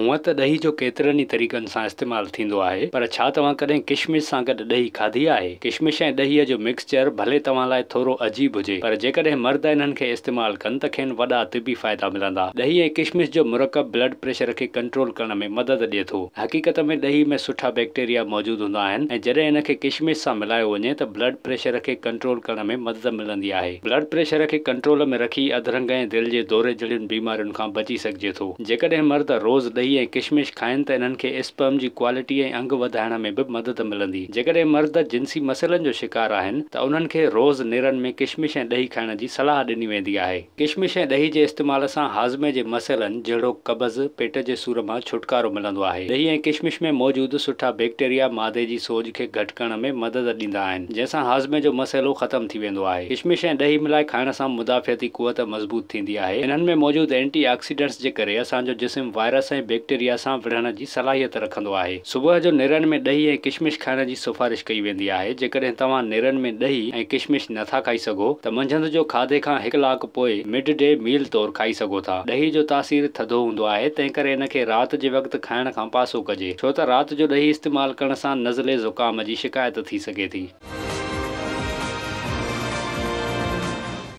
هونئن ته ڏهي جو ڪيترن ئي طريقن سان استعمال ٿيندو آهي پر ڇا توهان ڪڏهن ڪشمش سان گڏ ڏهي کاڌي آهي؟ ڪشمش ۽ ڏهيء جو مڪسچر ڀلي توهان لاء ٿورو عجيب هجي پر جيڪڏهن مرد انهن کي استعمال ڪن ته کين وڏا طبي فائدا ملندا. ڏهي ۽ ڪشمش جو مرڪب بلڊ پريشر کي ڪنٽرول ڪرڻ ۾ مدد ڏئي ٿو. حقيقت ۾ ڏهي ۾ سٺا بيڪٽيريا موجود هوندا آهن ۽ جڏهن ان کي ڪشمش سان ملايو وڃي ته بلڊ پريشر کي ڪنٽرول ڪرڻ ۾ مدد ملندي آهي. بلڊ پريشر کي ڪنٽرول ۾ رکي اڌرنگ ۽ دل جي دوري جهڙين بيمارين کان بچي سگهجي ٿو. جيڪڏهن مرد روز ڏهي ۽ ڪشمش کائن ته انهن کي اسپرم جي ڪوالٽي ۽ انگ وڌائڻ ۾ به مدد ملندي. جيڪڏهن مرد جنسي مسئلن جو شڪار آهن ته انهن کي روز نيرن ۾ ڪشمش ۽ ڏهي کائڻ جي صلاح ڏني ويندي آهي. ڪشمش ۽ ڏهي جي استعمال سان هاضمي جي مسئلن جهڙوڪ قبض، پيٽ جي سور مان ڇوٽڪارو ملندو آهي. ڏهي ۽ ڪشمش ۾ موجود سٺا بيڪٽيريا معدي جي سوڄ کي گهٽ ڪرڻ ۾ مدد ڏيندا آهن، جنهن سان هاضمي جو مسئلو ختم ٿي ويندو آهي. ڪشمش ۽ ڏهي ملائي کائڻ سان مدافعتي قوت مضبوط ٿيندي آهي. انهن ۾ موجود اينٽي آڪسيڊنٽس جي ڪري اسان جو جسم وائرس ۽ بيڪٽيريا سان وڙهڻ جي صلاحيت رکندو آهي. صبح جو نيرن ۾ ڏهي ۽ ڪشمش کائڻ جي سفارش ڪئي ويندي آهي. جيڪڏهن توهان نيرن ۾ ڏهي ۽ ڪشمش نه ٿا کائي سگهو ته منجهند جو کاڌي کان هڪ ڪلاڪ پوء مڊ ڊي ميل طور کائي سگهو ٿا. ڏهي جو تاثير ٿڌو هوندو آهي تنهنڪري ان کي رات جي وقت کائڻ کان پاسو ڪجي ڇو ته رات جو ڏهي استعمال ڪرڻ سان نزلي زڪام جي شڪايت ٿي سگهي ٿي.